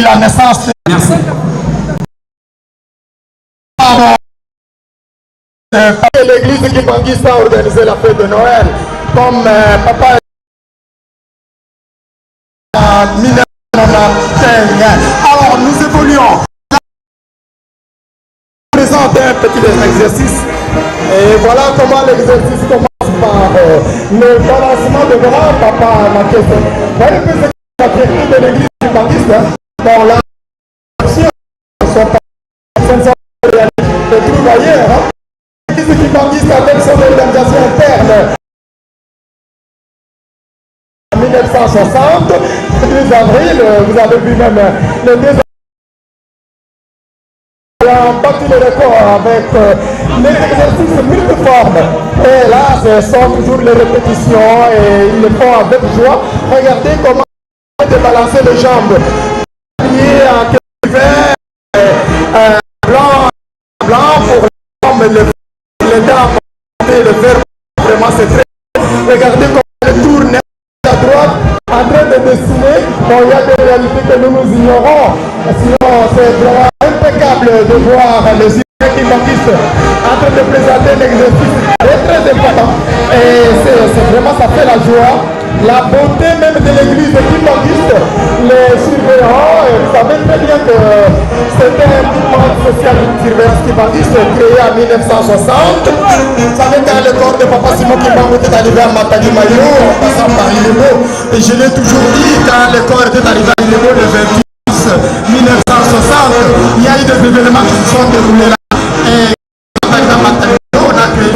La naissance. Merci. L'église Kimbanguiste a organisé la fête de Noël comme papa en 1995. Alors nous évoluons. Présente un petit exercice. Et voilà comment l'exercice commence par le balancement de bras, papa Makese. Voyez que c'est la fierté de l'église kimbanguiste. Hein? Bon là, ce ne sont pas, ce ne sont pas réalités, trouve ailleurs. Hein? L'église kimbanguiste avec son organisation interne. En 1960, 2 avril, vous avez vu même le 2 avril, a battu le record avec les exercices multiformes. Et là, ce sont toujours les répétitions et ils le font avec joie. Regardez comment de balancer les jambes. Plié en vert, blanc, blanc pour les hommes, les dames, le vert, vraiment c'est très. Regardez comment elle tourne à droite en train de dessiner. Bon, il y a des réalités que nous nous ignorons. Sinon, c'est vraiment impeccable de voir les kimbanguistes en train de présenter un exercice très, très important. Et c'est vraiment, ça fait la joie. La beauté même de l'église kimbanguiste, les surveillants, et vous savez très bien que c'était un mouvement social de surveillance kimbanguiste créé en 1960. Vous savez quand le corps de Papa Simon Kimbangu était arrivé à Matadi Mayo, en passant par Ilebo, et je l'ai toujours dit, quand le corps était arrivé à Ilebo le 28 1960, il y a eu des événements qui se sont déroulés là. Et on a créé.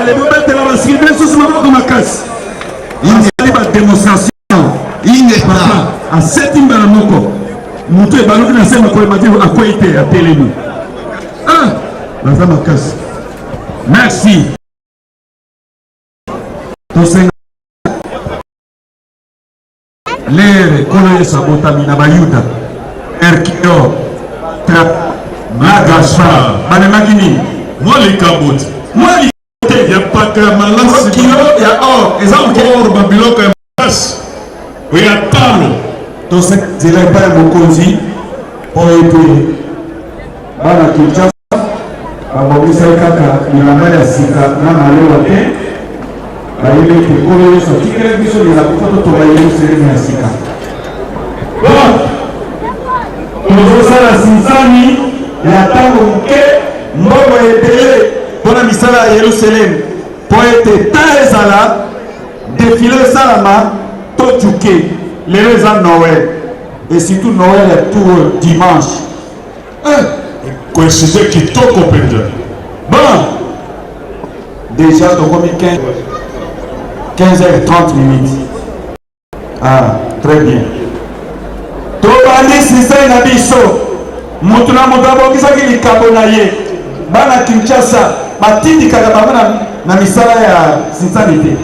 Ale bobetela bascribe lisusu maboko makasi. Basali ba démonstration. Ingeta. Papa aseti mbala moko. Moto ebaluki na se makolo emati akwei te atelemi. Ah, baza makasi. Merci. Tosenga lere Nkolo Yesu abotami na Bayuda. Erkior, na Gaspard bamemaki nini? Mwa likambo te. Mwa likambo te. Ya paka ya malasi. Kilo ya or eza moke. Or babiloko ya makasi. Ya talo. Tosenga nzela epai ya mokonzi mpo ete bana Kinshasa babongisaki kaka bilamba ya sika na malewa te, bayebi ete Nkolo Yesu atikelaki biso lilako mpo totonga Yerusaleme ya sika. Bon, tozosala sinsani ya ntango moke, mbongo ebele mpo na misala ya Yerusaleme, mpo ete ta ezala defile esalama tojuke. Lelo eza Noël, et surtout Noël ya tour dimanche. Eh, coïncide kitoko mpenza. Bon, déjà tokomi 15 15h30 minutes. Ah, très bien. Tobandi sisai na biso. Moto na moto abongisaki likabo na ye. Bana Kinshasa batindikaka bango na, na misala ya sinsani te.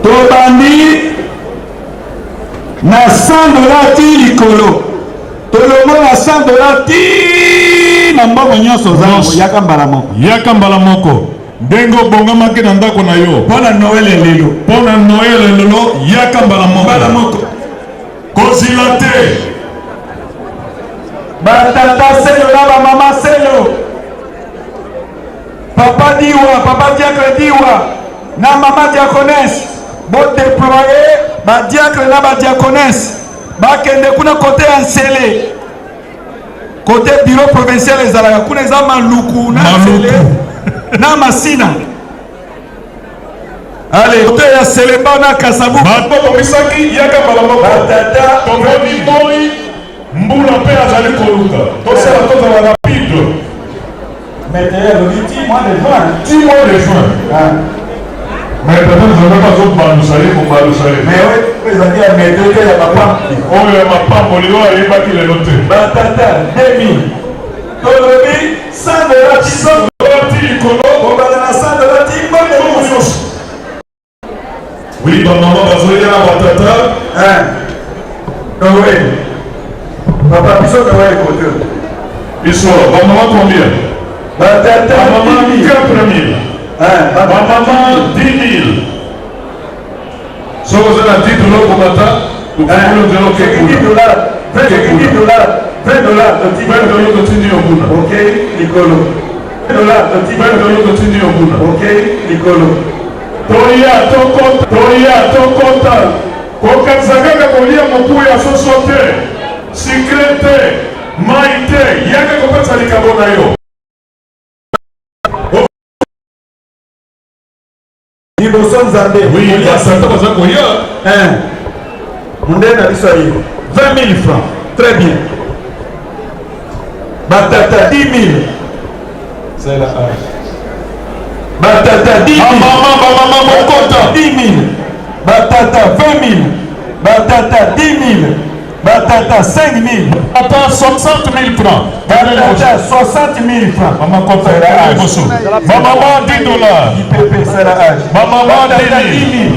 Tobandi na 100 dollars ti likolo, tolongo na 100 dollars ti na mbongo nyonso oza nango, yaka mbala moko. Yaka mbala moko ndenge obongamaki na ndako na yo mpo na Noël ya lelo, mpo na Noël ya lelo, yaka mbala moko, mbala moko, kozila te. Batata selo na bamama selo, papa Diwa, papa diacre Diwa na mama diaconesse, bodéploye badiacre na badiaconesse bakende kuna kote ya Nsele, kote bureau provincial ezalaka kuna, eza Maluku na Nsele na Masina. Ale kote ya Seleba na Kasavu babongisaki, yaka mbala moko. Batata tomoni moi mbula mpe azali koluka, tosala tozala rapide. Météo alobi ti mois de juin. Ti mois de juin. Mais peut-être nzambe azobalusa ye, kobalusa ye. Mais oyo ezali ya météo te, ya mapamboli. Oyo ya mapamboli oyo ayebaki lelo te. Batata 2000, tolobi 100 dollars ti likolo, kobanda na 100 dollars ti mbongo nyonso. Oui, bamama bazoya na batata. Noël, papa, biso Noël kote. Biso bamama combien? Batata bamama 4000, bamama 10 000. Soki oza na 10 dollars okomata, okokoli nzela okekuna. 10 dollars, 20 dollars, 20 dollars totindi yo kuna. Ok, likolo dollars, 20 dollars totindi yo kuna. Ok, likolo. Toya tokota, toya tokota. Kokanisa kaka kolia moku ya soso te, sucré te, mai te, yaka kopesa likabo na yo. Liboso Nzambe. Oui, basanta baza koya. Mondele na biso aye 20 000 francs, très bien. Batata 10 000, c'est la âge. Batata 10 000. Bamama, bamama bokota. 10 000, batata 20 000, batata 10 000, batata 5 000. Ata 60 000 francs. Batata 60 000 francs. Mama kota liboso. Bamama 10 dollars. IPP, c'est la âge. Bamama 10 000.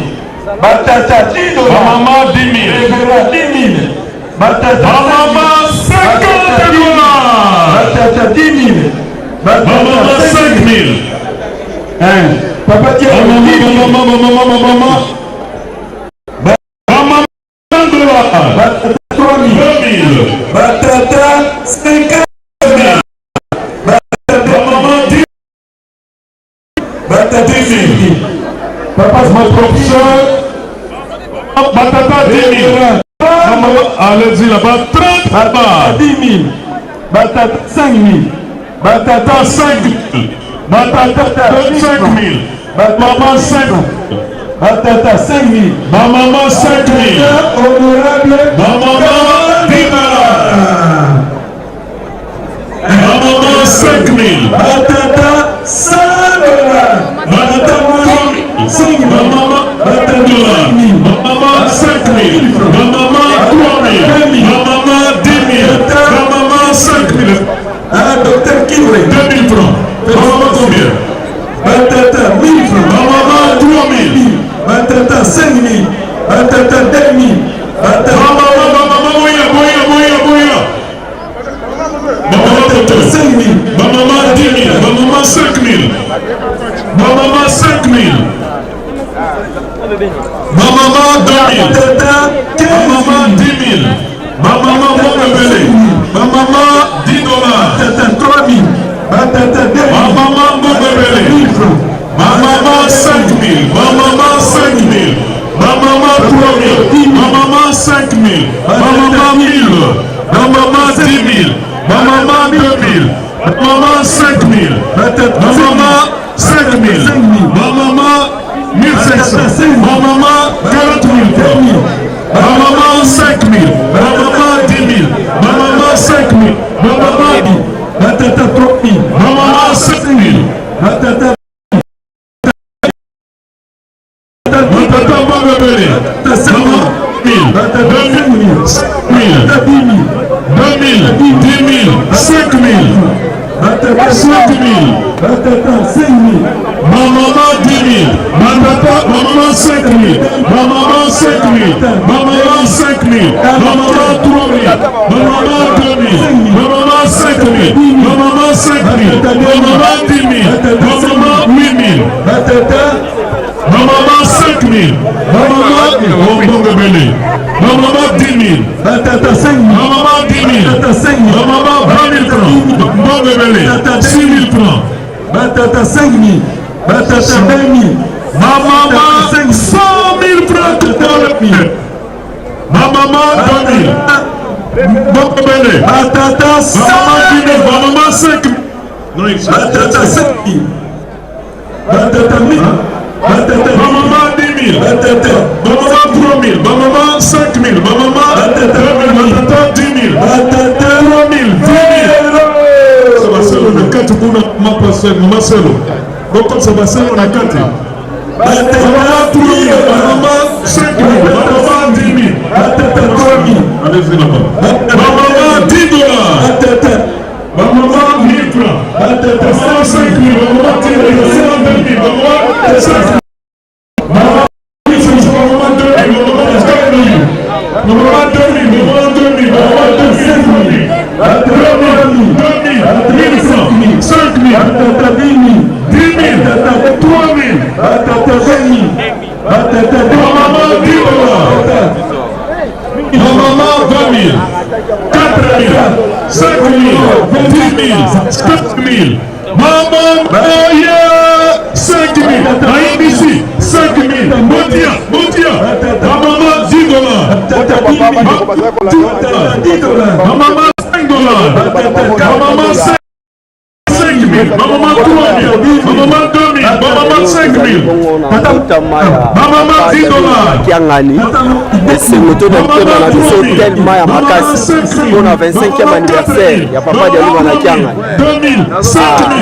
Batata 10 dollars. Bamama 10 000. Révérend 10 000. Batata Bamama 50 dollars. Batata 10 000. Bamama 5 000. Papa Dieu. Bamama, bamama, bamama, bamama 100 dollars. Batata 3 000. 20 000. Batata 50 000. Bamama 10 Batata 000. Papa Mon professeur, batata 10 000. Maman, allez-y là-bas, 30 Batata 10 000. Batata 5 000. Batata 5 000. Batata 25 000. Maman 5 000. Batata 5 000. Ma maman 5 000. Honorable. Ma maman 10 dollars. Ma maman 000. Batata 100 dollars. Batata 3 000. Bamama 2 dollars. Bamama 5 000. Bamama 3 000. Bamama 10 000. Bamama 5 000. Ah, docteur Kibre. 2 000 francs. Bamama combien? Batata 1000 francs. Bamama 3 000. Batata 5 000. Batata 2 000. Batata Bamama, bamama, boya, boya, boya, boya. Bamama 5 000. Bamama 10 000. Bamama 5 000. Bamama 5 000. Bamama 2 000. Batata 15 Bamama 10 000. Bamama Mbongo Bamama 10 dollars. Batata 3 000. Batata 2 000. Bamama Mbongo 1000 francs. Bamama 5 000. Bamama 5 000. Bamama 3 000. Bamama 5 000. Bamama 1000. Bamama 10 000. Bamama 2 000. Bamama 5 000. Batata Bamama 5 000. Bamama 1500. Bamama 40 000 francs. Bamama 5 000. Bamama 10 000. Bamama 5 000. Bamama Batata 3 000. Bamama 5 000. Batata Batata Mbongo Ebele. 5 000. 1000. Batata 2000. 5 000. 1000. Batata 10 000. 2000. 10 000. 5 000. Batata 5 000. Batata 5 000. Ma maman 10 000. Ma papa, ma maman 5 000. Ma maman 5 000. Ma maman 5 000. Ma maman 3 000. Ma maman 2 000. Ma maman 5 000. Ma maman 5 000. Ma maman 10 000. Ma maman 8 000. Batata Ma maman 5 000. Ma maman Mbongo Ebele. Ma maman 10 000. Batata 5 000. Ma maman 10 000. Batata 5 000. Ma maman 20 000 francs. Mbongo Ebele. 6 000 francs. Batata 5 000. Batata 20 000. Ma maman 100 000 francs tout dans le mille. Ma maman 2 000. Mbongo Ebele. Batata Ma maman 10 000. 100 Ma maman 5 000. Non, il Batata 5 000. Batata 1000. Batata Ma maman 10 000. Batata Ma maman 3 000. Ma maman 5 000. Ma maman 2 000. Ma tata 10 000. Batata 3 000. 10 000. Baselo na kati kuna Marcelo. Bokomisa Baselo na kati. Batata Ma maman 3 000. Ma maman 5 000. Ma maman 10 000. Batata 3 000. Allez-y là-bas. Ma maman 10 dollars. Batata Ma maman 1000 francs. Batata Ma maman 5 000. Ma maman 10 000. Ma maman 2 000. Ma maman 5 000. Ma maman 1 500. Ma maman 2 000. Ma maman 4 000. Ma maman 2 000. Ma maman 2 000. Ma maman 2 000. 3 000. 2 000. 1000 francs. 5 000. Batata 10 000. 10 000. 3 000. Batata 20 000. Batata Ma maman 10 dollars. Ma maman 20 000. 4 000. 5 000. 10 000. 7 000. Maman Moya 5 000. Aïbissi 5 000. Motia, Motia. Ma maman 10 dollars. Batata 10 000. Batata 10 dollars. Ma maman 5 dollars. Ma maman 5 000. Ma maman 3 000. Ma maman 2 000. Ma maman 5 000. Mbotama ya Ma maman 10 dollars. Kiangani, esengo to na motema na biso telema ya makasi mpona 25e anniversaire ya papa Dialungana na Kiangani.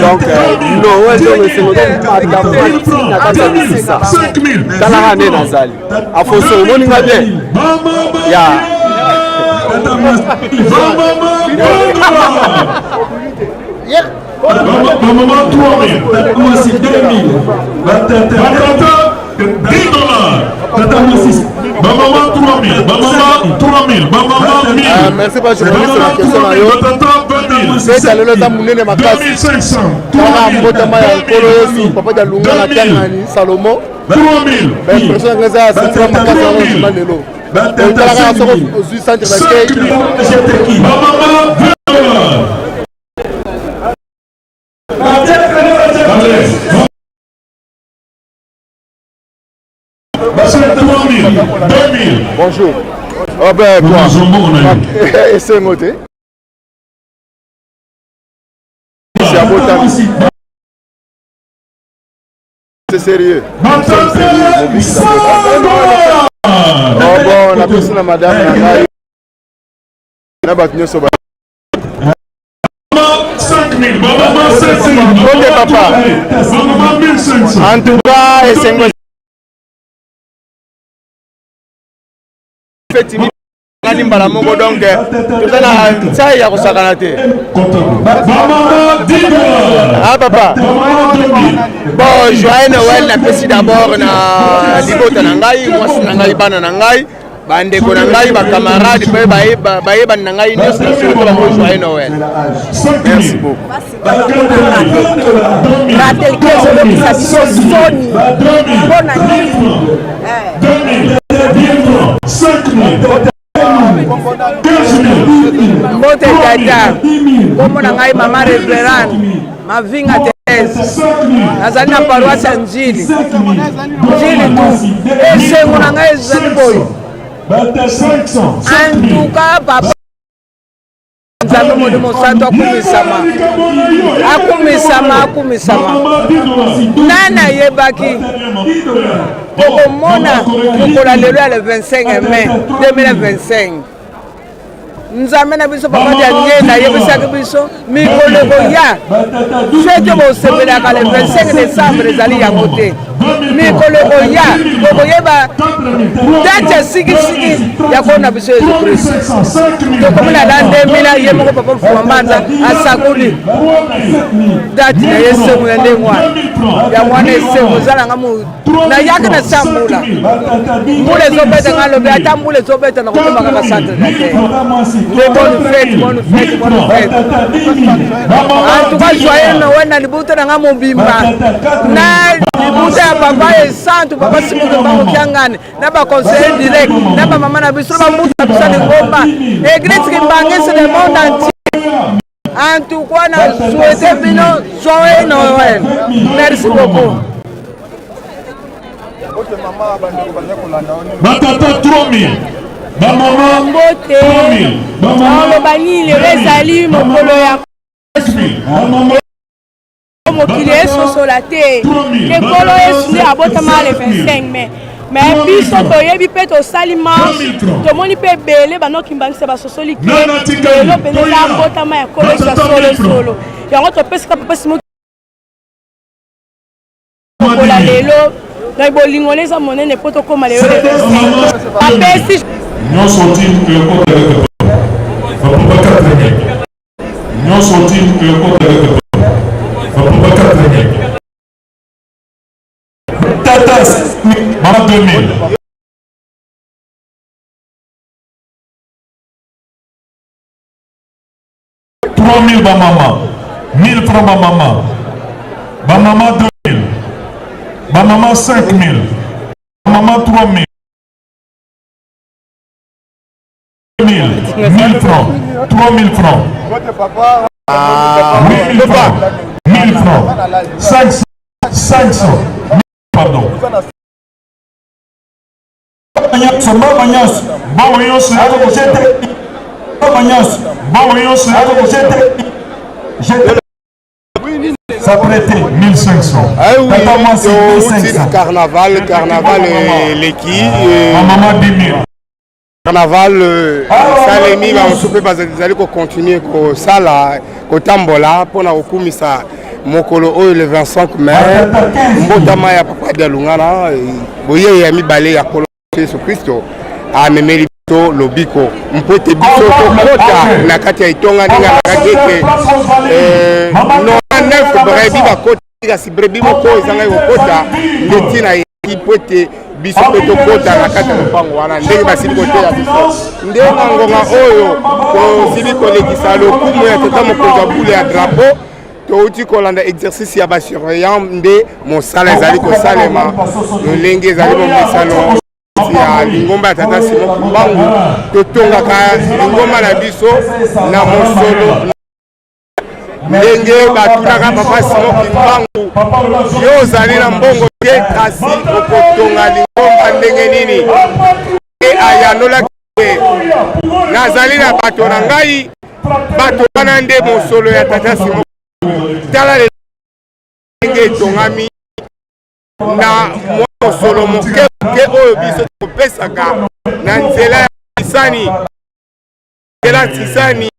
Donc noel, donc esengo to na kati ya misisa. Talaka nde nazali afoso, omoninga bien ya Ma maman 3 000. Tata mwasi 2 000. Batata Batata 10 dollars. Tata mwasi Ma maman 3 000. Ma maman 3 000. Ma maman 1000. Merci ba Ma journaliste na maman question 3 na 000. yo. Batata 20 000. Fete lelo eza monene makasi. 2500. Tala 3 000. mbotama ya Nkolo Yesu, papa Dialungana 2000. Kiangani Salomo. 3 000. Baimpression yanga eza ya sentiment makasi yango nsima lelo. Batata Otalaka 5 soko 000. ozwi centre 5 d'accueil. 000. Jeteki. Ma maman 20 dollars. Allez. 3 000. 2 000. Bonjour. Oh ben quoi. Zombo, on a eu. Esengo te. C'est abotami. C'est sérieux. Batata 100 dollars. Oh bon, napesi na madame na ngai na bato nyonso ba 5 5000, bamama 7000, Mbote papa. bamama 1500. En tout cas, esengo feti ngani mbala moko donc toza na ntai ya kosakana te. Bamama 10 dollars. Ah papa. Bamama 2000. Bon, joyeux Noël napesi d'abord na libota na ngai, mwasi na ngai, bana na ngai, bandeko na ngai, bacamarade mpe bayebani na ngai nyonso na souhaite bango joyeux Noël. Merci beaucoup. Ratelke ezolobisa biso soni mpo na nini? Mbote tata, nkombo na ngai mama reverend Mavinga Therese, nazali na paroisse ya Njili, Njili tu. Esengo na ngai ezali boye, en tout cas papa Nzambe Molimo Santu akumisama, akumisama, akumisama. Nani ayebaki tokomona mokolo ya lelo ya le 25 mai 2025? Nzambe na biso papa Diangienda ayebisaki biso mikolo ekoya, fete bosepelaka le 25 décembre ezali yango te. Mikolo ekoya tokoyeba date ya sikisiki ya kona biso Yesu Kristo. Tokomi na l'an 2000, ye moko papa Mfuma Mbanza asakoli date na ye. Esengo ya ndenge wana, yango wana esengo ezalanga. Nayaki na sa mbula, mbula ezobeta, nga lobi ata mbula ezobeta na kokoma kaka centre d'accueil. Nde bonne fête, bonne fête, bonne fête. En tout cas joyeux Noël na libuta na nga mobimba, na libuta ya papa Esantu, papa Simon Kimbangu Kiangani, na baconseiller direct, na bamama na biso, na bambuta na biso ya lingomba église kimbanguiste le monde entier. En tout cas na souhaite bino joyeux Noël, merci beaucoup. Batata 3000, bamama Mbote. 3000, bamama Oloba nini? Lelo ezali mokolo ya 5000, bamama mokili esosola te ke Nkolo Yesu nde abotama le 25 mai, mais biso toyebi mpe tosali marche, tomoni mpe ebele banokimbangisa basosoli ke lelo mpenza eza mbotama ya Nkolo Yesu ya solosolo. Yango topesika papa Simo kola lelo. Donc bolingo na eza monene mpo tokóma lelo le 25 apesi Nyonso ti ekota kaka bapapa 4000, nyonso ti ekota kaka bapapa 4000. Tata mama 2000. 3000 bamama, 1000 francs bamama, bamama 2000, bamama 5000, bamama 3000, 1000, 1000 francs, 3000 francs, 8000 francs, 1000 francs, 500, 500, pardon. Nyonso, mbongo nyonso. Mbongo nyonso. Mbongo nyonso. Mbongo nyonso. S'apprêter 1500. Tata mwasi 1500. Carnaval, carnaval eleki. Bamama 10 000. Carnaval esalemi, bamosusu mpe bazali kocontinue kosala kotambola mpona kokumisa mokolo oyo le 25 mai, mbotama ya papa Dialungana, boyei ya mibale ya Nkolo Yesu Kristo. Amemeli biso lobiko mpo ete biso tokota na kati ya etonga, ndenge alakaki ete 99 brebis bakota, kasi brebis moko ezangai kokota. Nde ntina eyaki mpo ete biso mpe tokota na kati ya lopango wana, ndenge basili koteya biso. Nde na ngonga oyo tosili kolekisa lokumu ya tata mokonzi ya bule ya drapeau, touti kolanda exercice ya basurveillant. Nde mosala ezali kosalema lolenge ezali momesano ya lingomba ya tata Simon Kimbangu. Totongaka lingomba na biso na mosolo. Ndenge batunaka papa Simon Kimbangu: "Yo ozali na mbongo te, kasi okotonga lingomba ndenge nini?" E ayanolaki: "Nazali na bato na ngai, bato wana nde mosolo ya tata Simon." Tala ndenge etongami na mwa mosolo moke moke oyo biso topesaka na nzela ya tisani. Nzela ya tisani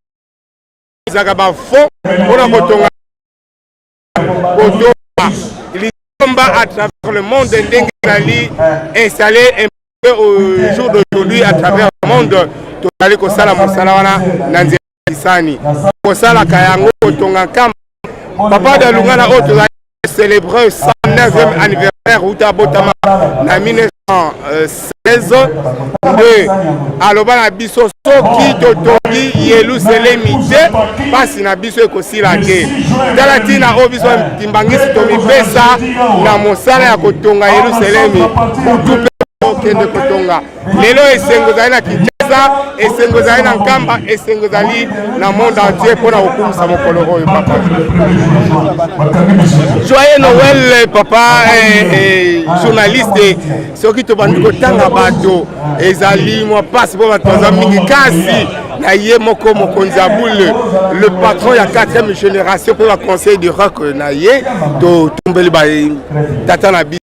ezalaka bafond mpona kotonga. kotonga lingomba à travers le monde ndenge ezali installé au jour d'aujourd'hui à travers le monde. Tozali kosala mosala wana na nzela lisani, kosalaka yango kotonga nkamba Papa Dialungana oyo tozali célébrer 109e anniversaire uta abotama na 1916. Nde aloba na biso, soki totongi Yelusalemi te, mpasi na biso ekosila te. Tala ntina oyo biso Kimbangisi tomipesa na mosala ya kotonga Yelusalemi butu mpe okende kotonga. Lelo esengo ezali na Kinshasa, esengo ezali na Nkamba, esengo ezali na monde entier mpo na kokumisa mokolo oyo. Papa, joyeux Noël. Papa journaliste, soki tobandi kotanga bato ezali mwa mpasi mpo bato baza mingi, kasi na ye moko mokonzi ya boule, le patron ya 4e génération mpe baconseil du rock, na ye totombeli batata na biso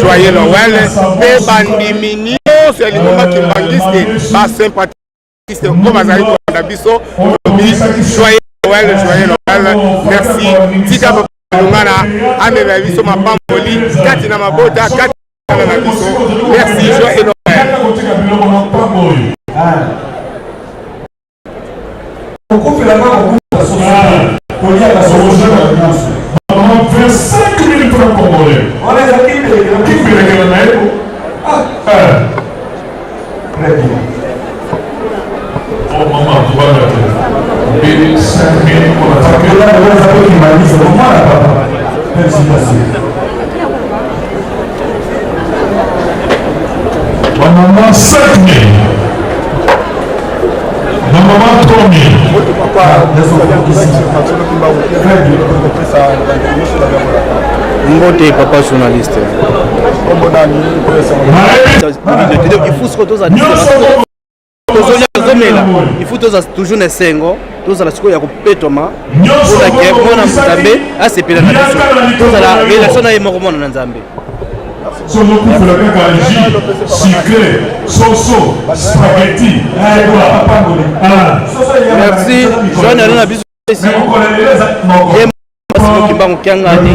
joyeux Noël, mpe bandimi nyonso ya lingomba kimbangiste, basympathistes oyo bazali kolanda biso, tolobi joyeux Noël, joyeux Noël. Merci. Tika Papa Lungana amema biso mapamboli kati na mabota, kati na biso. Merci, joyeux Noël. Okufela nga kokufa soso koliaka soso nyonso. Maman, 25 000 francs congolais. Wana eza kimpelekela. Kimpelekela na ye ko. Ah. Très bien. Oh maman, tobanga te. Mbeli 5 000 on attaque. Wana eza pe kimbanisa mwana papa. Félicitations. Maman 5 000. Ma maman 3 000. Mbote papa journaliste. Il faut sikoyo tozala, tozolia, tozomela, il faut tozala toujours na esengo, tozala sikoyo ya kopetwama mpona ke mwana Nzambe asepela na biso, tozala relation na ye moko mwana na Nzambe. Sozokufela kaka jus sucré, soso, spaghetti. Merci. Joan alo na biso esi ye Masimo Kimbangu Kiangani,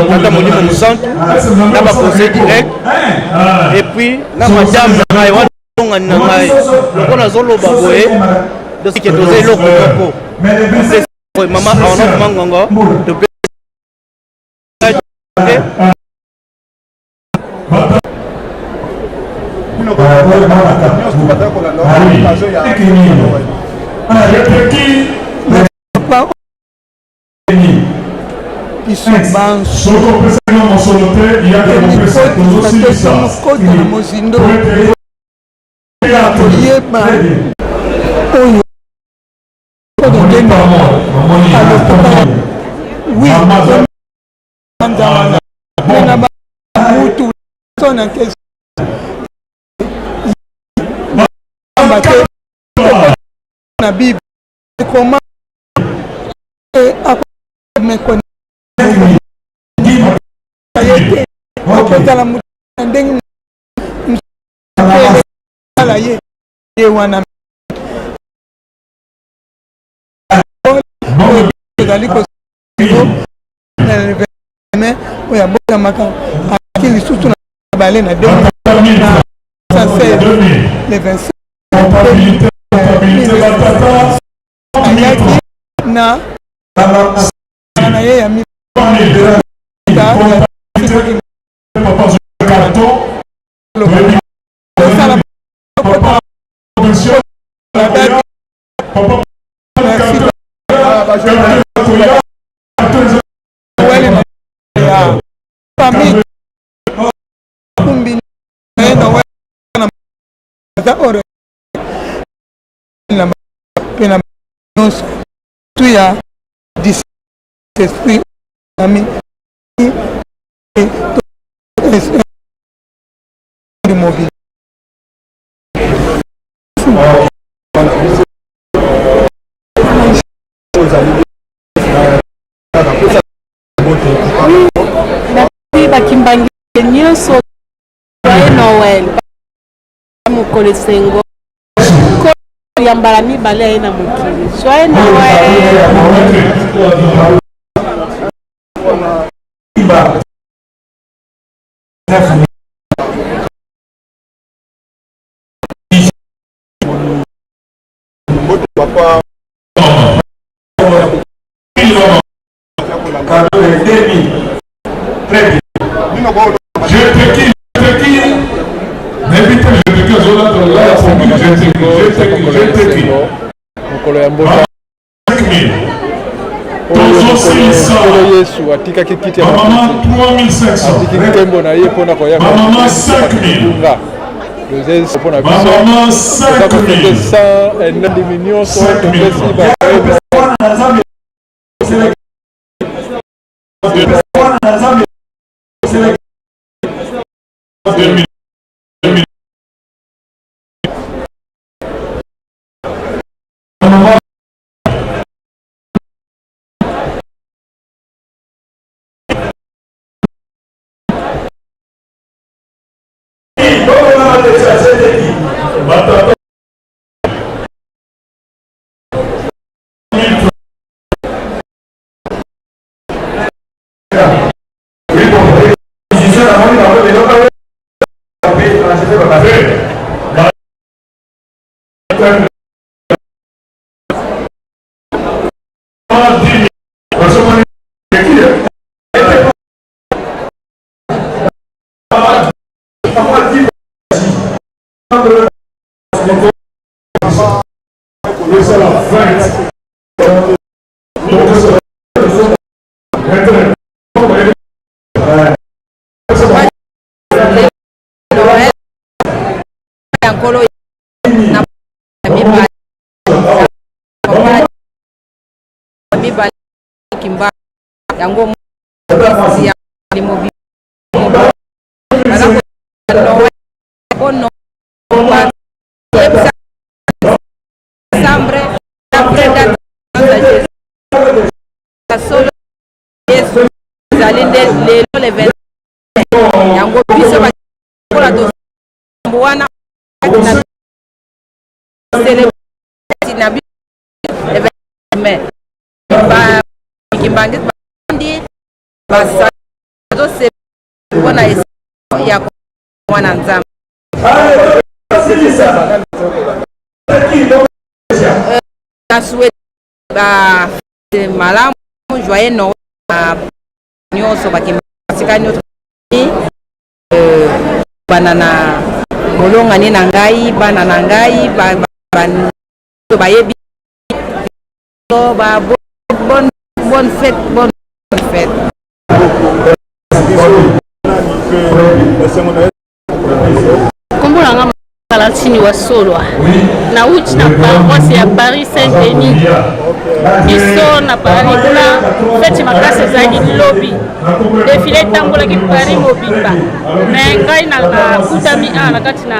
tata Molimo Mosantu na baconseil direct, et puis na madame na ngai wana, ongani na ngai mpo nazoloba boye dosike, toza eloko moko. Mama aona mangongo tope. Biso banso Soki opesaki mosolo te, yaka kopesa, tozosilisa. Tozokota na mozindo ya koyeba oyo wi na mutu so na question te na Bible, comment akomekona ye te, akozala motu na ndenge ala ye ye wana ezali na oyo abotamaka aki lisusu na bale na 2016 le 25 ayaki na na ye ya mi. Famille kumbi na aza oro mpe na nyonso tu ya esprit ami mobile. Merci bakimbangi nyonso, joyeux Noël, mokolo esengo ya mbala mibale aye na mokili, joyeux Noël. Papa. Mokolo ya mbota oyo Yesu atikaki kiti ya atiki nkembo na ye mpo na koya kobunga tozali mpo na biso toza kofete 100 ndimi nyonso topesi ba Ya nkolo na mibale kimba yango ya limobi baza ko no décembre après date ya solo Yesu ezali nde lelo le 25 yango biso bakola tosambo wana na celebrate na biso le 25 mai ba kimbangi bandi bazosepela mpona ya mwana Nzambe. Na souhaite ba malamu joyeux Noël na nyonso bakimba nyonso bana na molongani na ngai, bana na ngai bayebi ba bonne bonne fête, bonne fête. Nkombo na nga Valentine Wasolwa, nauti na paroisse ya Paris Saint Denis. Biso na Paris kuna feti makasi ezalaki lobi, defile etambolaki Paris mobimba, me ngai nakutami awa na kati na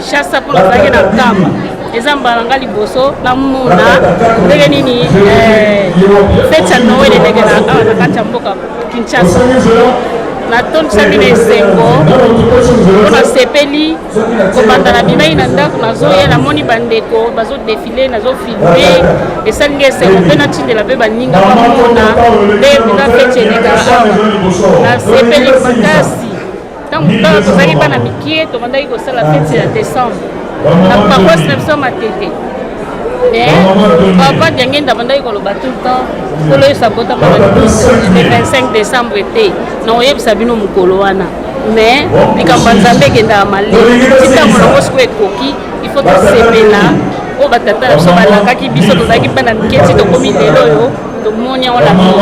Kinshasa mpo nazalaki na Nkamba. Eza mbala na ngai liboso namona ndenge nini eh, feti ya Noel elekela awa na kati ya mboka Kinshasa. Natondisami na esengo mpo nasepeli kobanda nabimaki na ndako, nazoya namoni bandeko bazodefile, nazofilme, esali ngai esengo mpe natindela mpe baninga bamona nde mpenza feti elekaka awa. Nasepeli makasi. Ntango kaka tozalaki bana mikie, tobandaki kosala feti ya décembre na paroisse na biso ya Matete. Mais papa Diangenda abandaki koloba tout le temps, Nkolo Yesu abotama na le 25 décembre te, na oyebisa bino mokolo wana. Mais likambo ya Nzambe ekendaka malemi ti ntango nango sikoyo ekoki, il faut tosepela oyo batata na biso balakaki biso. Tozalaki bana mike ti tokomi lelo oyo tomoni yango na miso.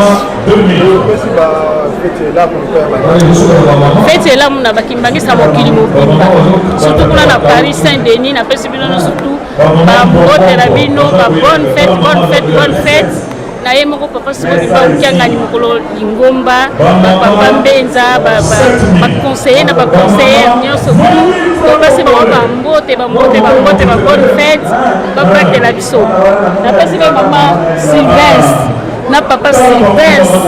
Feti elamu na bakimbangisa mokili mobimba, surtout kuna na Paris Saint Denis. Napesi bino nyonso tu bambote na bino, ba bonne fête, bonne fête, bonne fête. Na ye moko papa Simo Kimbangu Kiangani, mokolo lingomba, bapapa Mbenza, baconseiller na baconseillère nyonso tu, topesi bango bambote, bambote, bambote, ba bonne fête, babatela biso. Napesi mpe mama Sylvestre na papa Sylvestre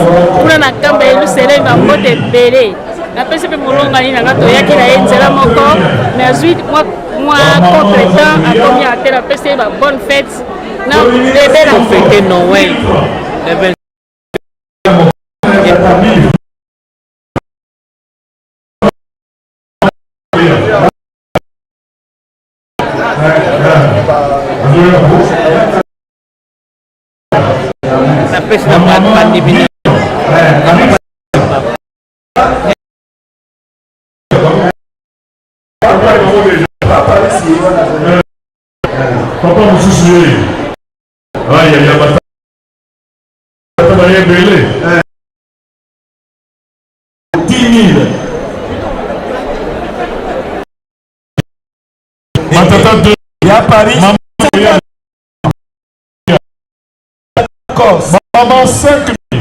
kuna na Nkamba ya Yelusalemi bambote ebele. Napesi mpe molongani na nga, toyaki na ye nzela moko, mais azwi mwa contre temps, akomi ate. Napesi ye ba bonne fête na bebe na fête Noël le 25. Napesi na bandimi na Papa mosusu ye ayaya batata baye ebele 10 000. Batata 2 Ya Paris. Maman 5 000.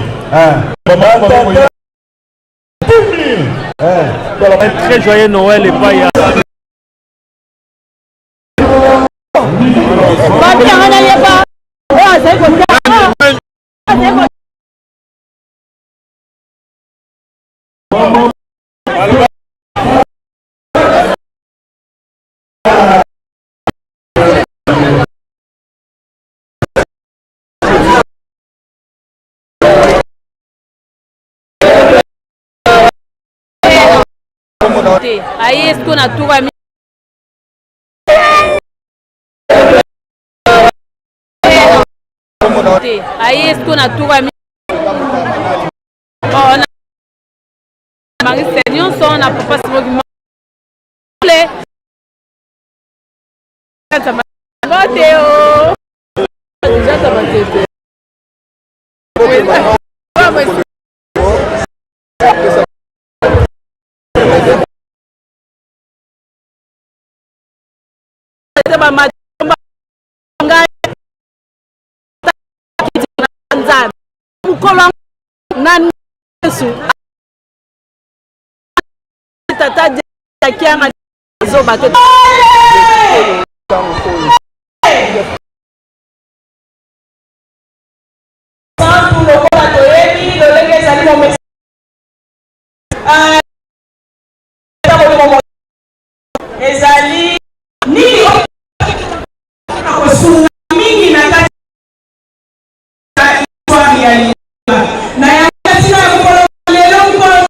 Maman 10 000. Un très joyeux Noël epai ya Babi na nga nayeba oyo azali kotia te aye siko na tour ya te aye siko na tour ya oh, na marise nyonso na papa simoki mbote o nzambe mokolo na yesu tata kianga zoba te. Santu lokola toyebi lolenge ezali momesano ezali nini oyo akosunga mingi na kati ya histoire ya lingomba. Na yango na ntina ya mokolo lelo mokolo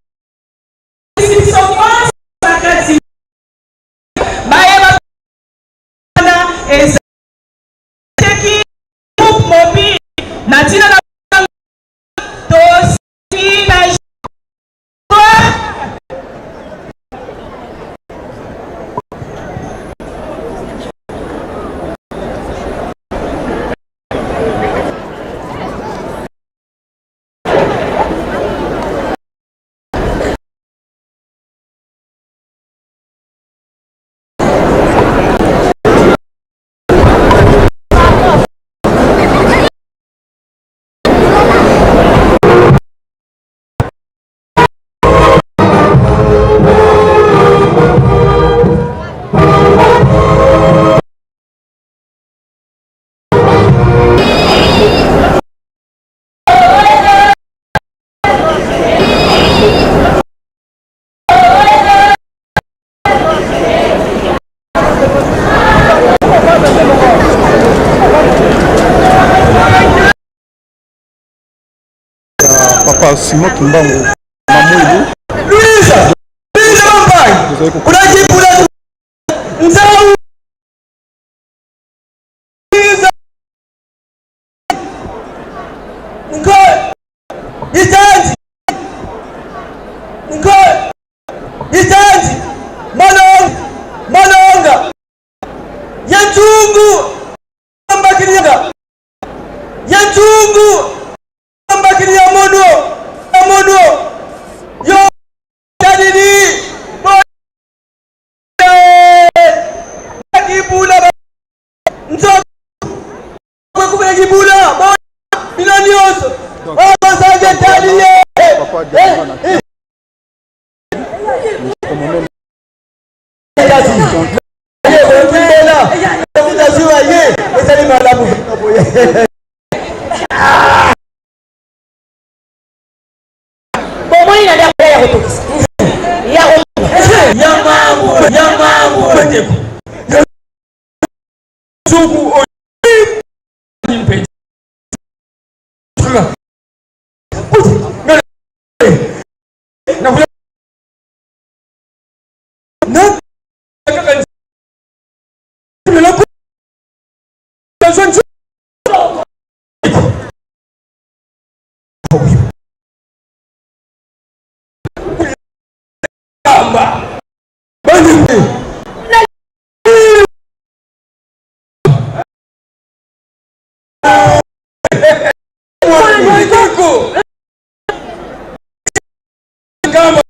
Esi biso banso na kati bayeba wana ezalaki groupe mobile na ntina na tosi na Papa Simon Kimbangu Mamwilu. Luiza! Luiza Mampai! Unajipula Nzau! Luiza! Ngo! Itanzi! Ngo! Itanzi! Malonga! Malonga! Yetungu! Mbakiriyaga! Yetungu! Mbakiriya mono! Mono! Yo! Tadidi! Bo! Kibula! Nzoka! Kwekubela kibula! Bo! Bino nyonso! Oyo tali ye! Ezali malamu. Bomoni na ndako ya kotokisa ya ya mangu ya mangu ndeko zuku mpe na kaka Kamba. Bandimi. Kamba.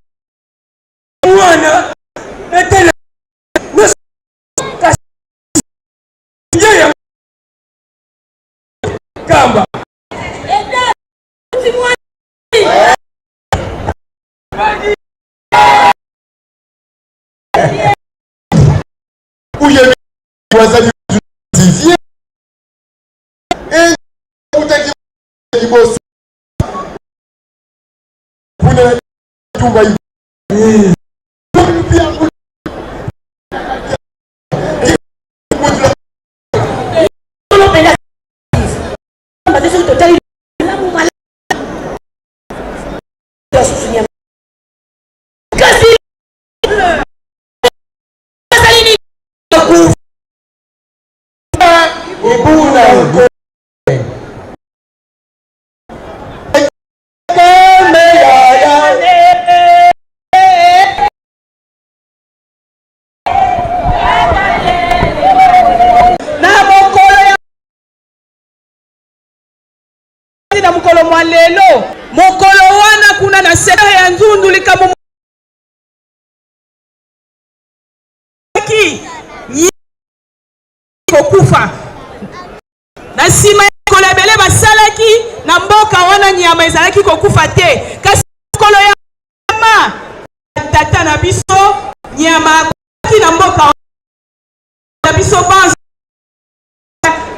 Mwana. Etele. Kamba. Liboso kuna tumba. Na mokolo ya na mokolo mwa lelo, mokolo wana kuna na secteur ya Nzundu, likambo ki kokufa na nsima ya mikolo ebele basalaki na mboka wana, nyama ezalaki kokufa te, kasi mokolo ya ma tata na biso nyama akufaki na mboka na biso banso.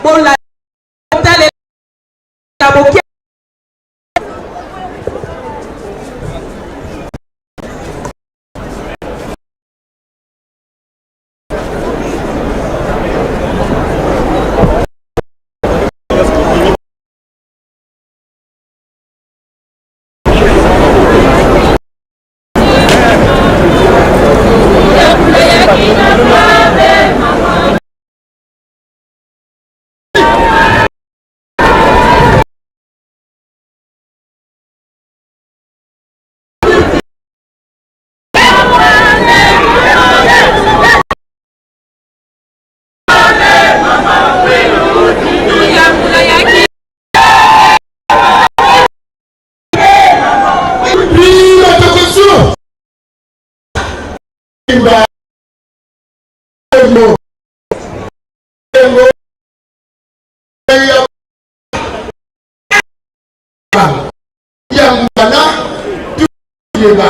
Bolatalela boke.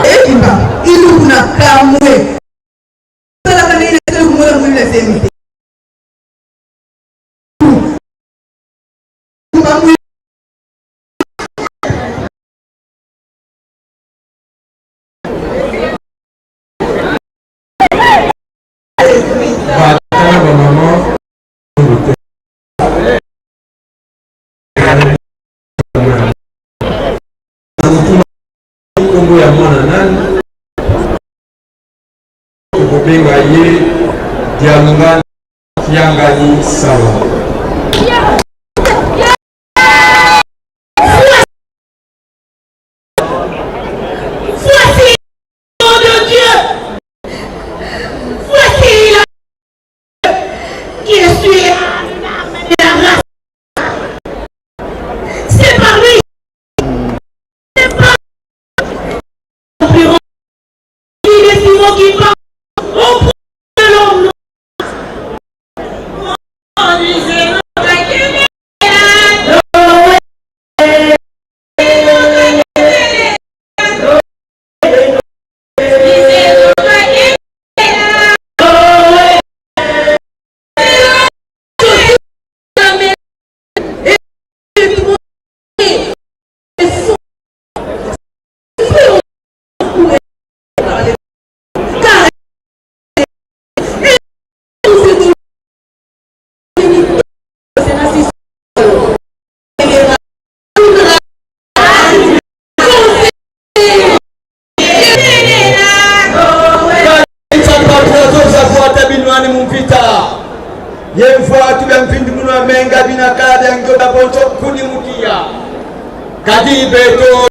Ekimba iluku na kamwe salaka ndenge nasali komona mwili na zemi te. Batala bamama nkombo ya mwana nani tokobenga ye? Dialungana Kiangani Sawa. Voici de Dieu. Voici la qui est sur la race. C'est par lui. C'est par lui. Qui parle au point de l'homme. Yemfatu bya mpindi muno amenga binakala bya njoda boncho kuni mukia kadi beto.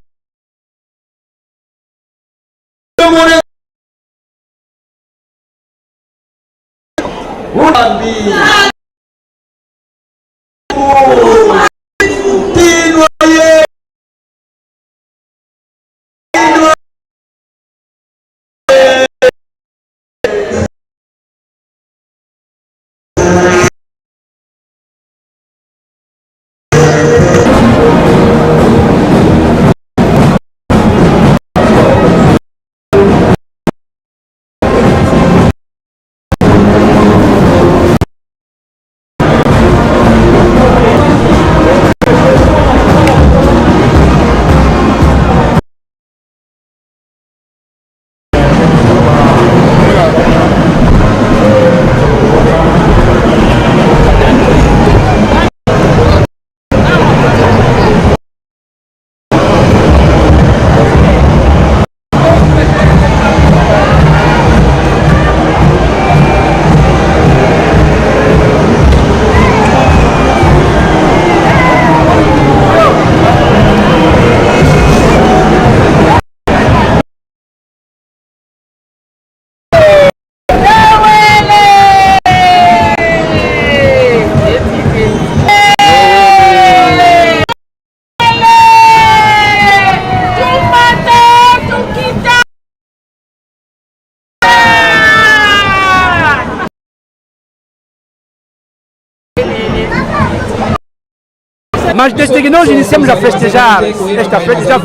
Mas desde que nós iniciamos a festejar esta festa, já,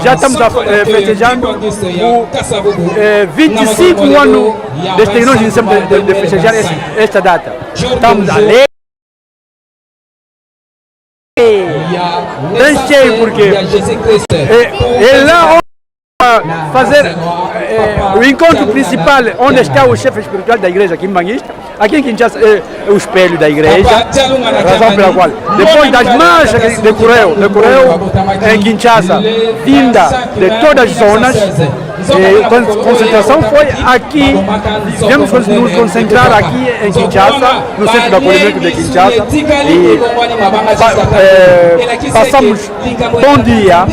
já estamos a, eh, festejando o eh, 25 anos desde que nós iniciamos de, de, de festejar esta data. Estamos alegres. Bem cheio porque é, é lá onde fazer é, o encontro principal onde está o chefe espiritual da igreja aqui em Manguista, aqui em Kinshasa é o espelho da igreja, razão pela qual depois das marchas que decorreu, decorreu em Kinshasa, vinda de todas as zonas, e concentração foi aqui, viemos nos concentrar aqui em Kinshasa, no centro de acolhimento de Kinshasa, e é, passamos bom dia,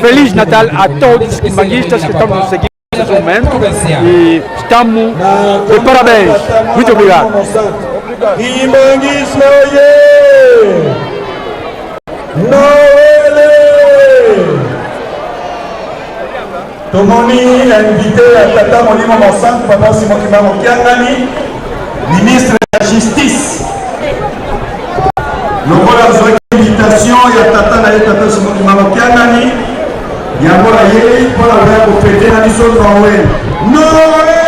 Feliz Natal a todos os kimbanguistas que estão nos seguindo nesse momento e estamos de parabéns. Muito obrigado. Kimbanguisme oye! Noele! Tomoni invité ya tata molimo mosantu papa Simon Kimbangu Kiangani, ministre ya justice. Lokola azwaki invitation ya tata na ye tata Simon Kimbangu Kiangani, yango ayei mpo na koya kofete na biso Noel. Noel!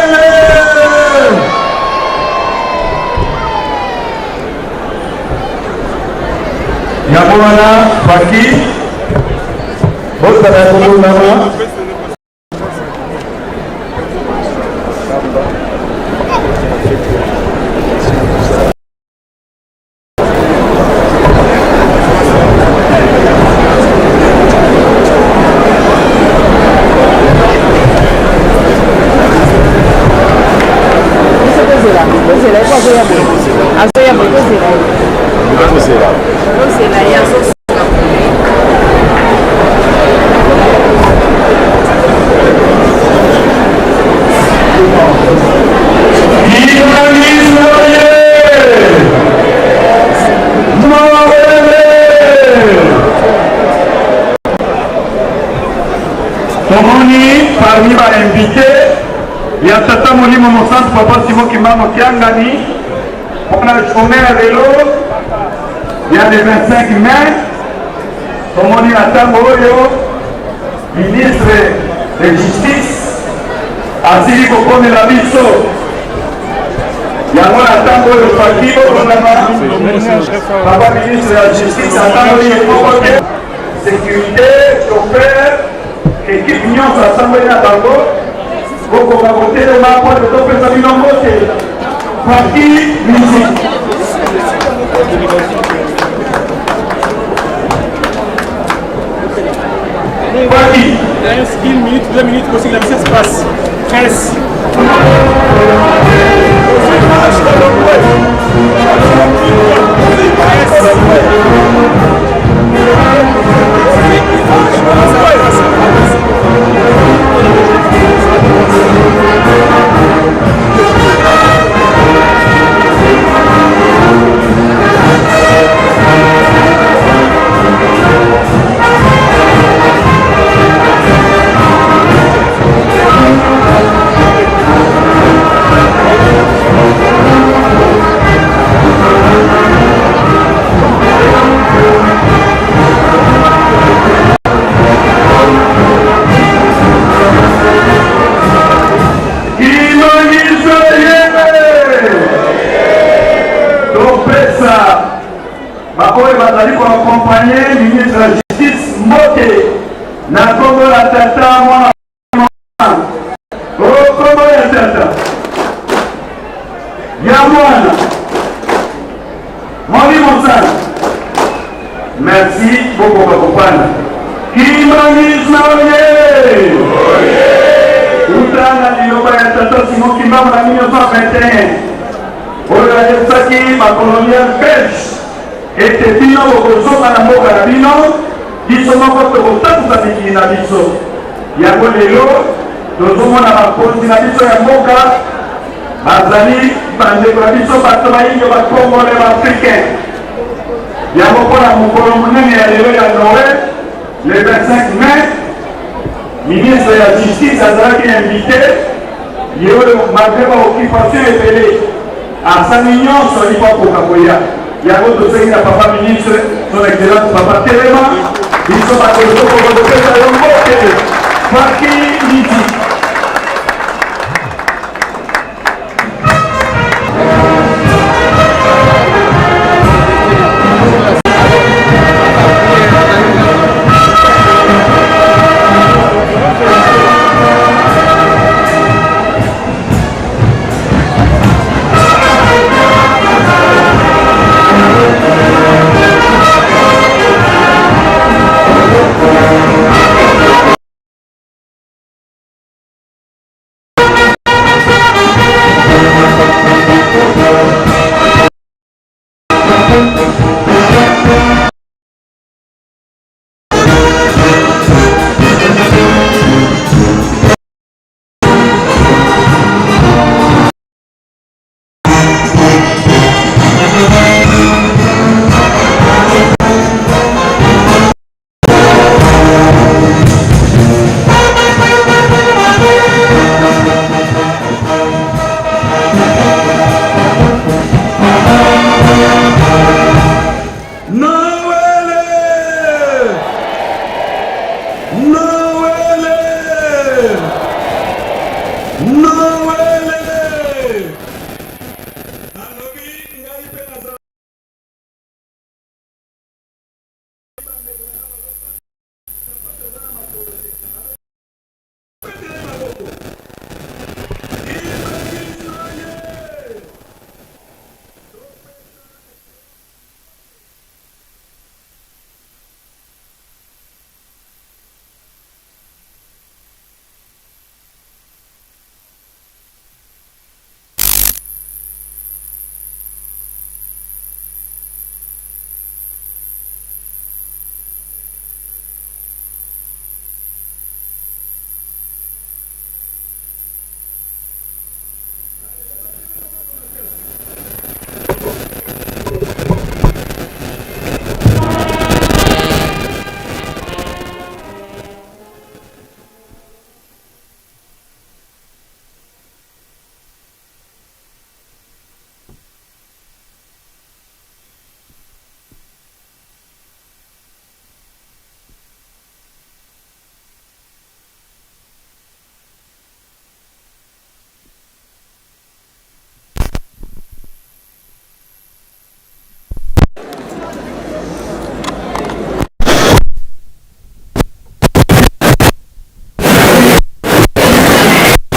Yango wana baki bozala ya kobondama. Tomoni parmi ba invité ya tata molimo mosantu papa Simon Kimbangu Kiangani mpona journée ya lelo ya le 25 mai tomoni na ntango oyo ministre de justice asili kokomela biso yango na ntango oyo faki bokondama papa ministre ya justice atangoli ye moko te sécurité chauffeur équipe nyonso asambeli na bango bokoka kotelema mpo ete topesa bino mbote faki musique Faki. Une minute, deux minutes, aussi que la mission se passe. Presse. Na kombo ya Tata, Mwana, o kombo ya Tata, ya Mwana, Molimo Santu. Merci, bokoka kofanda. Kimbangisme oye! Uta na liloba ya Tata Simon Kimbangu na 1921 oyo ayebisaki bakolonial belge ete bino bokozonga na mboka na bino, biso moko tokotambusa mikili na biso. Yango lelo tozomona bakonzi na biso ya mboka bazali bandeko na biso bato bayindo, bakongole, baafricain. Yango mpo na mokolo monene ya lelo ya Noël, le 25 mai, ministre ya justice azalaki invité. Ye oyo malgré ba occupation ebele asali nyonso alingi akoka koya. Yango tosengi na papa ministre, son excellence papa telema, biso bato tokoka kopesa yo mbote Faki Miti.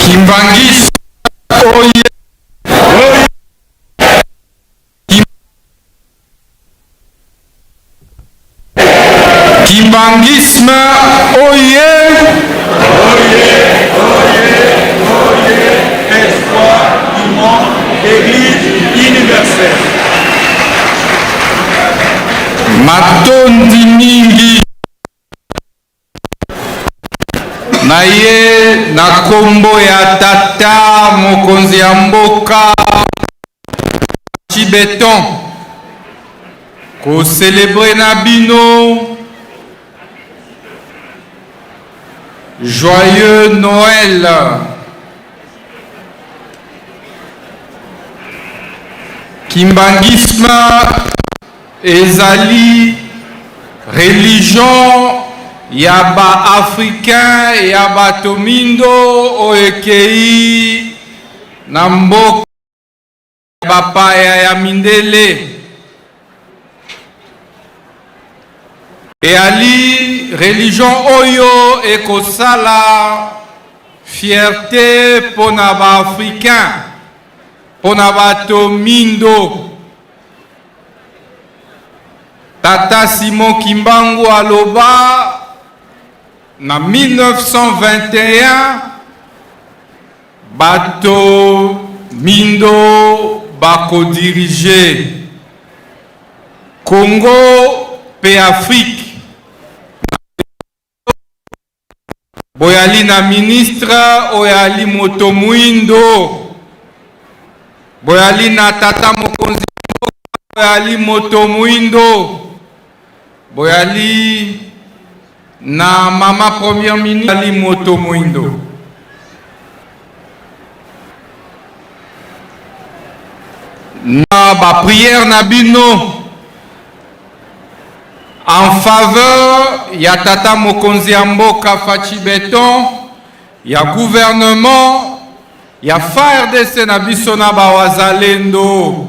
Kimbanguiste oye. Kimbanguisme oye. Oye, oye, oye, espoir du monde, église universelle. Matondi mingi na ye na kombo ya tata mokonzi ya mboka Chibeton kocelebre na bino joyeux Noël. Kimbanguisme ezali religion ya ba africain ya bato mindo oyo ekei na mboka bapaya ya mindele. Eyali. religion oyo ekosala fierte mpo na ba-africain, mpo na bato mindo. Tata Simon Kimbangu aloba na 1921 bato mindo bakodirige Congo mpe Afrique. Boyali na ministre oyo ali moto muindo, boyali na tata mokonzi oyo ali moto muindo, boyali na mama première ministre ali moto muindo. Na ba prière na bino en faveur ya tata mokonzi ya mboka Fatshi Beton, ya gouvernement ya FARDC na biso na ba wazalendo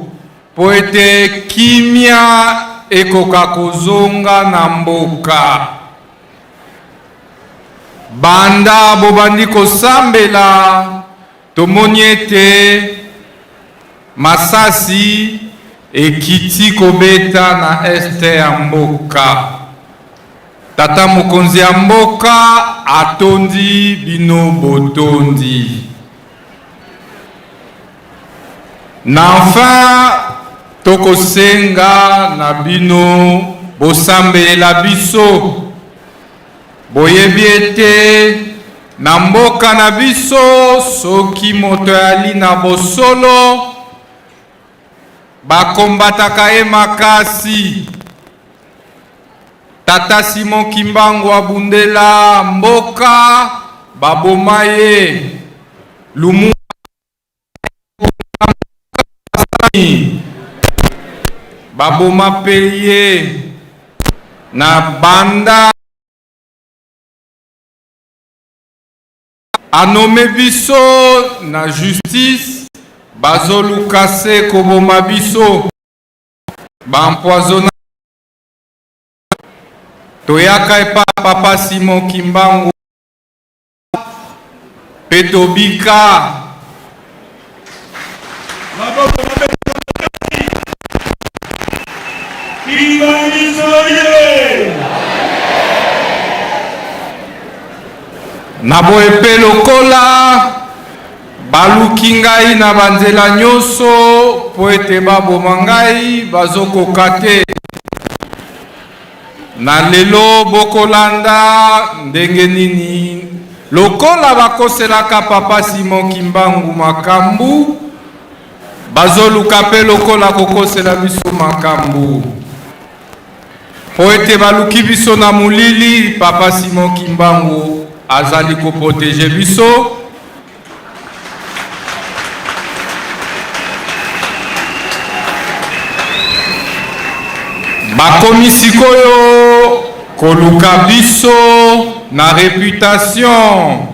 po ete kimia ekoka kozonga na mboka. Banda bobandi kosambela, tomoni ete masasi ekiti kobeta na est ya mboka. Tata mokonzi ya mboka atondi bino botondi. Na enfin tokosenga na bino bosambelela biso. Boyebi ete na mboka na biso soki moto ayali na bosolo bakombataka ye makasi. Tata Simon Kimbangu abundela mboka baboma ye. Lumumba baboma mpe ye na banda anome biso na justice bazoluka se koboma biso baempoisonna toyaka epa papa Simon Kimbangu mpe tobika. Na boye mpe lokola baluki ngai na banzela nyonso mpo ete baboma ngai, bazokoka te. Na lelo bokolanda ndenge nini lokola bakoselaka papa Simon Kimbangu makambu, bazoluka pe lokola kokosela biso makambu. Po ete baluki biso na molili, papa Simon Kimbangu azali ko proteger biso. Bakomi sikoyo koluka biso na reputation.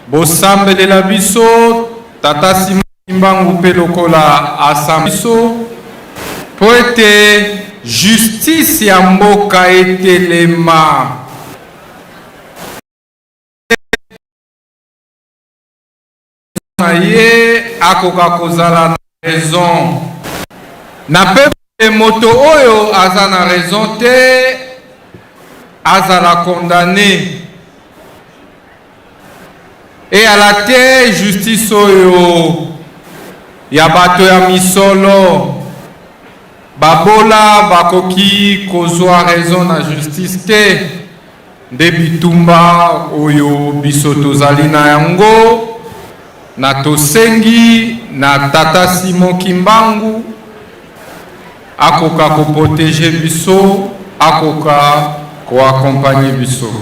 Bosambelela biso tata Simon Kimbangu mpe lokola asamba biso mpo ete justice ya mboka etelema. Na ye akoka kozala na raison na pe moto oyo aza na raison te azala condamne eyala te justice oyo ya bato ya misolo babola bakoki kozwa raison na justice te. Nde bitumba oyo biso tozali na yango na tosengi na tata Simon Kimbangu akoka ko proteger biso, akoka ko accompagner biso.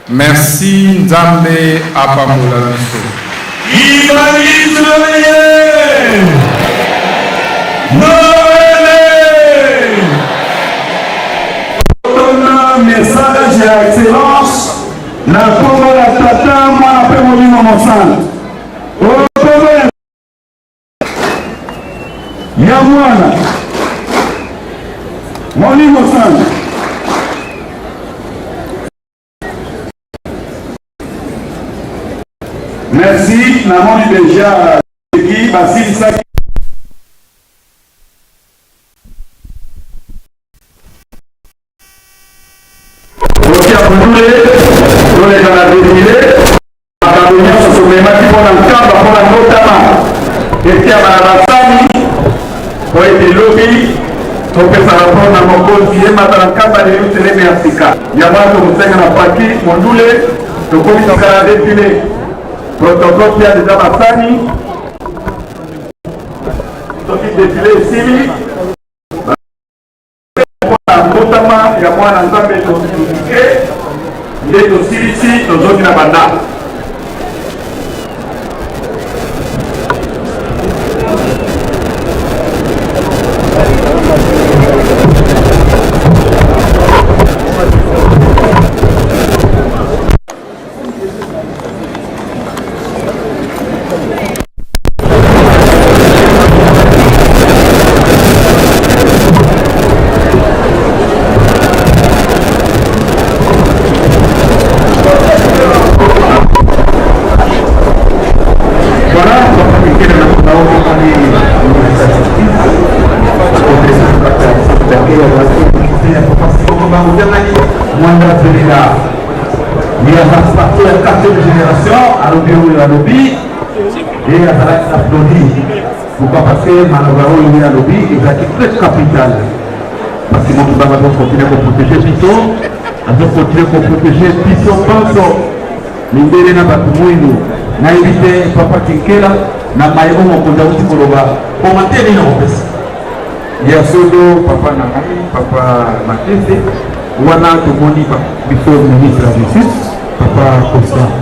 Merci Nzambe apambola biso. Kimbanguisme ye! Noele! Tona message ya excellence na nkombo ya Tata, Mwana mpe Molimo Mosantu. Nkombo ya Mwana, Molimo Santu. Merci, namoni deja ki basilisaki. Totia mondule, toleka na defile, makambo nyonso tomemaki mpo na nkamba mpo na mbotama etiama na basani mpo ete lobi topesa rapport na mokonzi emata na nkamba na Yerusaleme ya sika. Yango wana tokosenga na paki mondule tokomisaka na defile protocole tia deja basani soki defile esili mpona mbotama ya mwana Nzambe tokike nde tosilisi tozongi na bandako. Alobi oyo alobi ye azalaki applaudi. Pourquoi? Parce que maloba oyo ye alobi ezalaki très capital, parce que moto banga azokontinue koprotege biso, azokontinue koprotege biso banso, mindele na bato mwindu. Nayebi te, papa Kinkela, na maye oyo mokonzi auti koloba, commentaire nini okopesa? Ya solo, papa na ngai, papa Matese wana, tomoni biso ministre ya justice, papa Constant,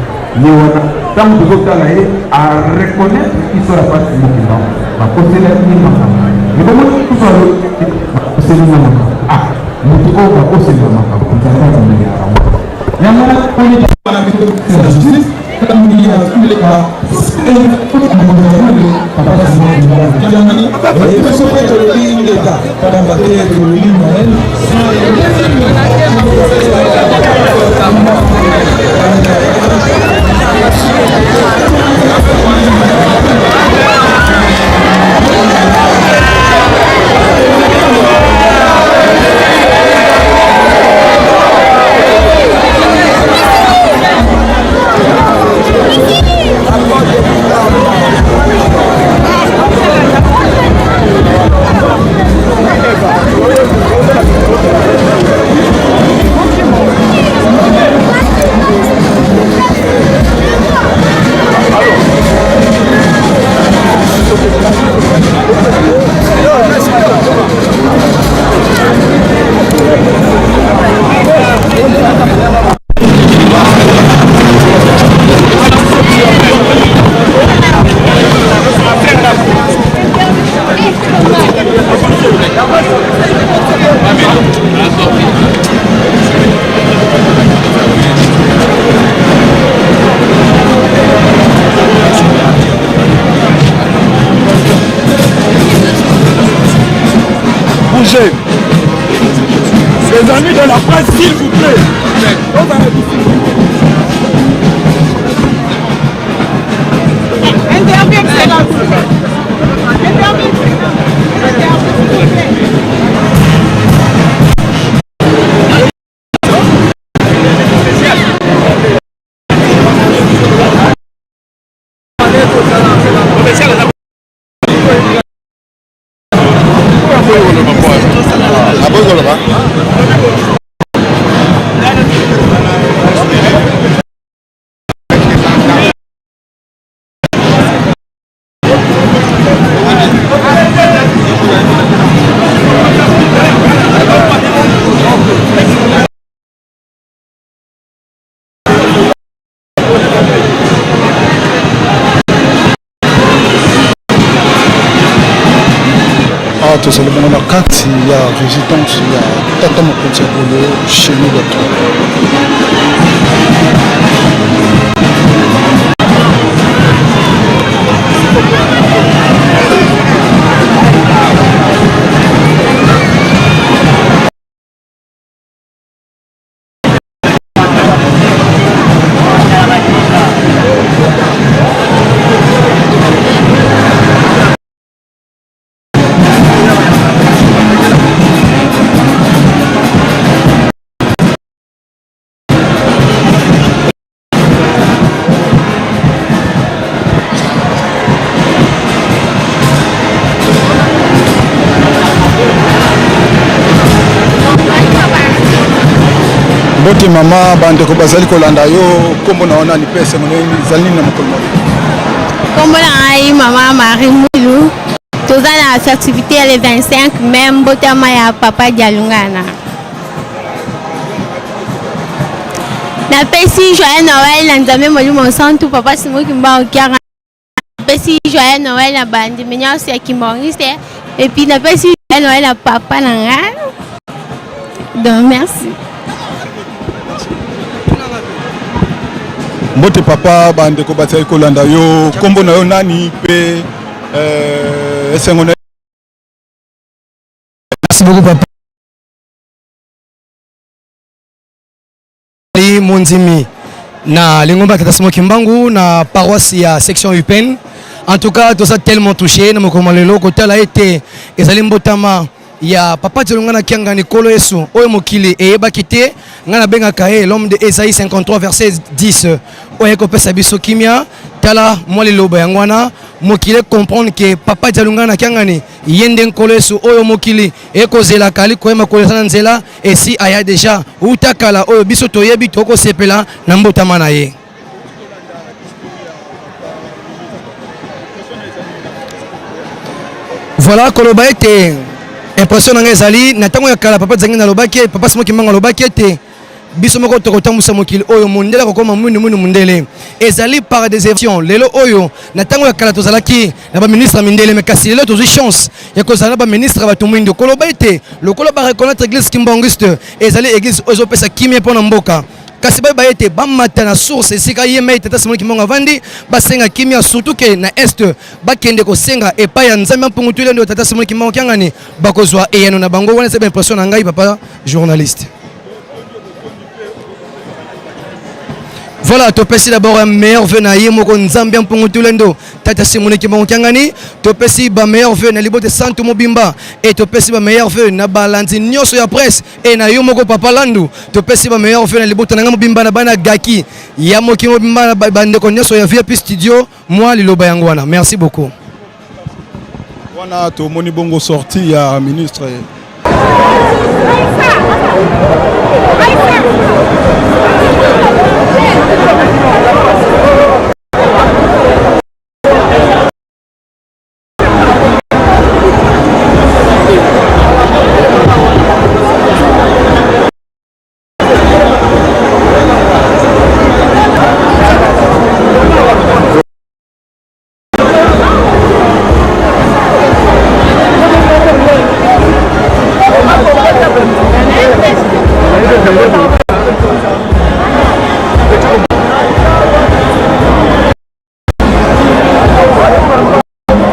ye wana ntango tozotala ye areconnaitre biso ya pasi mokimba bakoselaki ye makambo ebomoni biso bakoseli nga makambo. Ah, moto oyo bakosela makambo, Nzambe akomelela bango. Yango wana ya justice biso mpe tolobi ingeta, pamba te tolobi Noël. Bougez. Les amis de la presse, s'il vous plaît. Interview, Excellence. Interview, Interview, s'il vous plaît. Awa tozali bongo na kati ya résidence ya tata mokonzi ya bolo Cheni Beton. Mbote mama, bandeko bazali kolanda yo, nkombo na yo nani mpe esengo na yo ezali nini na mokolo mwa lelo? Nkombo na ngai mama Marie Mwilu. Toza na festivité ya le 25 mai, mbotama ya papa Dialungana. Napesi joyeux Noël na Nzambe Molimo Santu, papa Simon Kimbangu Kiangani. Napesi joyeux Noël na bandimi nyonso ya Kimbanguiste et puis napesi joyeux Noël na papa na nga. Donc merci. Mbote papa, bandeko bazali kolanda yo, nkombo na yo nani mpe euh, esengo na Merci beaucoup papa. Mondimi na lingomba Tata Simon Kimbangu na paroisse ya section UPN. En tout cas, toza tellement touché na mokolo lelo kotala ete ezali mbotama ya papa Tolonga na Kiangani Nkolo Yesu oyo mokili eyebaki te. Ngai nabengaka ye l'homme de Esaïe 53 verset 10 oyo ekopesa biso kimia. Tala mwa liloba yango wana mokili comprendre que papa Dialungana na Kiangani ye nde Nkolo Yesu oyo mokili ekozelaka ali koyema kolesa na nzela esi aya deja uta kala oyo biso toyebi tokosepela na mbotama na ye. Voilà koloba ete impression na ngai ezali na ntango ya kala papa Nzangi nalobaki papa Simon Kimbangu alobaki ete biso moko tokotambwisa mokili oyo mondele akokoma mwindu mwindu mondele ezali par des évolutions lelo oyo na ntango ya kala tozalaki na baministre ya mindele me kasi lelo tozwi chance ya kozala na baministre ya bato mwindo koloba ete lokola bareconnaitre église kimbanguiste ezali église oyo ezopesa kimia mpo na mboka kasi bayeba ete bamata na source esika ye mei tata simon kimbangu avandi basenga kimia surtout ke na est bakende kosenga epai ya nzambe mpungu tulendo tata simon kimbangu kiangani bakozwa eyano na bango wana eza baimpression na ngai papa journaliste Voilà, topesi d'abord un meilleur vœu na ye moko Nzambe mpungu tulendo tata Simone Kimbangu Kiangani, topesi ba meilleur vœu na libote santu mobimba et topesi ba meilleur vœu na balandi nyonso ya presse et na yo moko papa Landu, topesi ba meilleur vœu na libote na nga mobimba na bana Gaki ya moki mobimba na bandeko nyonso ya VIP studio mwa liloba yango wana. Merci beaucoup. Wana tomoni bongo sortie ya ministre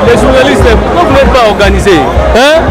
Les journalistes, pourquoi vous n'êtes pas organisés hein?